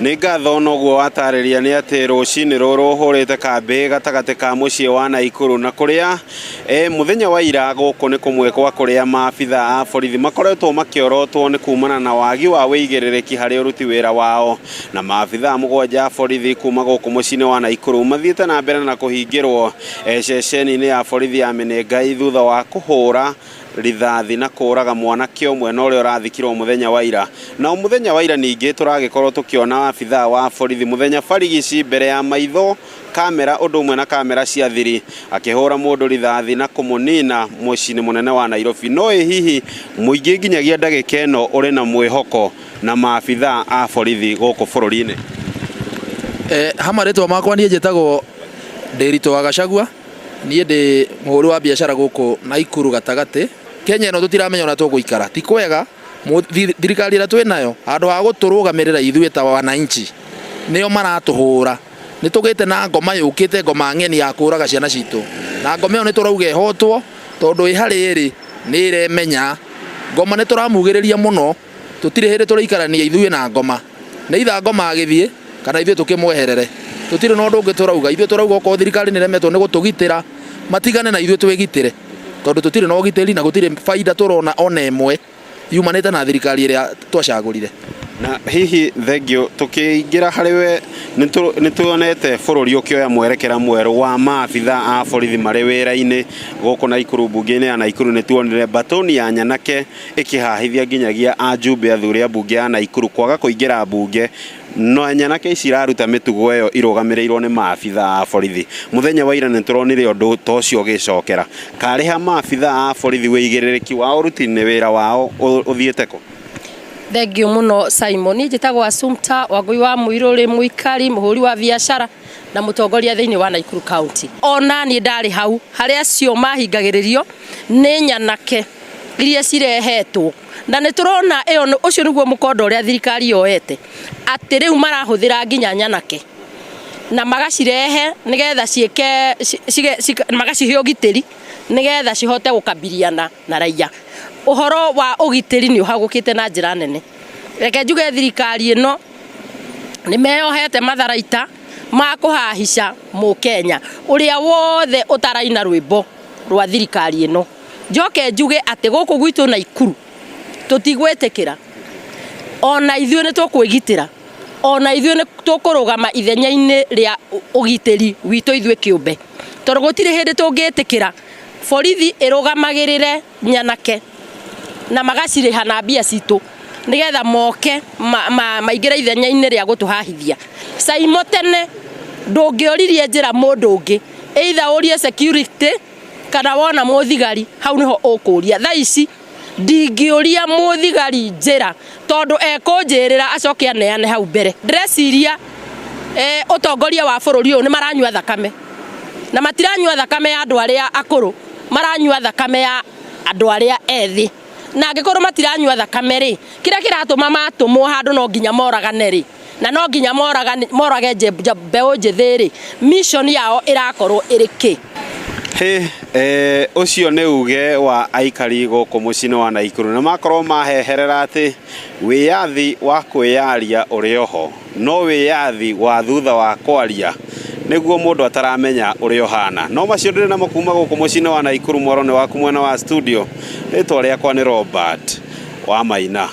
Nĩ ngatho noguo watarĩria nĩ atĩ rũcinĩ rũrũ ũhũrĩte kambĩ gatagatĩ ka mũciĩ wa Naikuru na kũrĩa e, mũthenya wa ira gũkũ nĩ kũmwe kwa kũrĩa maabitha a borithi makoretwo makĩorotwo nĩ kumana na wagi wa wĩigĩrĩrĩki harĩ ũruti wĩra wao na maabitha mũgwanja a borithi kuma gũkũ mũciĩ-inĩ wa Naikuru mathiĩte na mbere na kũhingĩrwo e, ceceni-inĩ ya borithi ya Menengai thutha wa kũhũra rithathi na kũraga mwanake ũmwe na ũrĩa ũrathikirwo mũthenya wa ira. Na mũthenya wa ira ningĩ tũragĩkorwo tũkĩona abithaa wa borithi mũthenya barigici mbere ya maitho kamera ũndũ ũmwe na kamera cia thiri akĩhũra mũndũ rithathi na kũmũnina mũciĩ-inĩ mũnene wa Nairobi. No ĩ hihi mũingĩ nginyagia ndagĩka ĩno ũrĩ na mwĩhoko na maabithaa a borithi gũkũ bũrũri-inĩ? Ha marĩtwa makwa niĩ njĩtagwo Ndĩritũ wa Gachagua. Niĩ ndĩ mũhũri wa biacara gũkũ Naikuru gatagatĩ. Kenya ĩno tũtiramenya ũrĩa tũgũikara. Ti kwega thirikari ĩrĩa twĩ nayo handũ ha gũtũrũgamĩrĩra ithuĩ ta wananchi nĩo maratũhũra. Nĩ tũgĩte na ngoma yũkĩte ngoma ng'eni ya kũraga ciana citũ. Na ngoma ĩyo nĩ tũrauga ĩhotwo tondũ ĩ harĩa ĩrĩ nĩ ĩremenya. Ngoma nĩ tũramugĩrĩria mũno. Tũtirĩ hĩndĩ tũrĩikarania ithuĩ na ngoma. Nĩ either ngoma agĩthiĩ kana ithuĩ tũkĩmweherere. Tũtirĩ na ũndũ ũngĩ tũrauga. Ithuĩ tũrauga okorwo thirikari nĩ ĩremetwo nĩ gũtũgitĩra, matigane na ithuĩ twĩgitĩre. Tondũ tũtirĩ na ũgitĩri na gũtirĩ baida tũrona ona ĩmwe yumanĩte na thirikari ĩrĩa twacagũrire. Na hihi thengio tũkĩingĩra harĩ we nĩ tuonete bũrũri ũkĩoya mwerekera mwerũ wa maabitha a borithi marĩ wĩra-inĩ gũkũ Naikuru mbunge-inĩ ya Naikuru nĩ tuonire mbatoni ya nyanake ĩkĩhahithia nginyagia ajumbe athuri a mbunge ya Naikuru kwaga kũingĩra mbunge na nyanake ici iraruta mĩtugo ĩyo irũgamĩrĩirwo nĩ maabitha a borithi. Mũthenya wa ira nĩ tũronire ũndũ ta ũcio ũgĩcokera. Karĩ ha maabitha a borithi wĩigĩrĩrĩki wa ũruti-inĩ wĩra wao ũthiĩte kũ? Thengiũ mũno Simon. Niĩ njĩtagwo Assumpta Wangũi wa Mũirũrĩ, mũikari, mũhũri wa biacara na mũtongoria thĩinĩ wa Nakuru County. Ona niĩ ndarĩ hau harĩa acio mahingagĩrĩrio nĩ nyanake iria cirehetwo na nĩ tũrona ĩyo ũcio nĩguo mũkondo ũrĩa thirikari yoete atĩ rĩu marahũthĩra nginya nyanake na magacirehe nĩgetha ciĩke magacihe ũgitĩri nĩgetha cihote gũkabiliana na raia. Ũhoro wa ũgitĩri nĩ ũhagũkĩte na njĩra nene. Reke njuge thirikari ĩno nĩ meyohete matharaita ma kũhahica mũkenya ũrĩa wothe ũtaraina rwĩmbo rwa thirikari ĩno. Njoke njuge atĩ gũkũ gwitũ Naikuru tũtigwĩtĩkĩra ona ithuĩ nĩ tũkwĩgitĩra ona ithuĩ nĩ tũkũrũgama ithenya-inĩ rĩa ũgitĩri witũ ithuĩ kĩũmbe tondũ gũtirĩ hĩndĩ tũngĩtĩkĩra borithi ĩrũgamagĩrĩre nyanake na magacirĩha na mbia citũ nĩgetha moke maingĩre ithenya-inĩ rĩa gũtũhahithia. Saimo tene ndũngĩoririe njĩra mũndũ ũngĩ either ũrie security kana wona mũthigari hau nĩho ũkũria. Thaa ici ndingĩũria mũthigari njĩra tondũ ekũnjĩrĩra acoke aneane hau mbere. Ndĩreciria eh, ũtongoria wa bũrũri ũyũ nĩ maranyua thakame na matiranyua thakame ya andũ arĩa akũrũ, maranyua thakame ya andũ arĩa ethĩ. Na angĩkorwo matiranyua thakame rĩ, kĩrĩa kĩratũma matũmwo handũ no nginya moragane rĩ, na no nginya morage mbeũ njĩthĩ rĩ, mission yao ĩrakorwo ĩrĩ kĩ? Hĩ, eh, ũcio nĩ uge wa aikari gũkũ mũciĩ-inĩ wa Naikuru na makorwo maheherera atĩ wĩyathi wa kwĩyaria ũrĩ oho no wĩyathi wa thutha wa kwaria nĩguo mũndũ ataramenya ũrĩa ũhana. No macio ndĩrĩ namo kuma gũkũ mũciĩ-inĩ wa Naikuru mwaro nĩ waku mwena wa studio. Rĩtwa rĩakwa nĩ Robert wa Maina.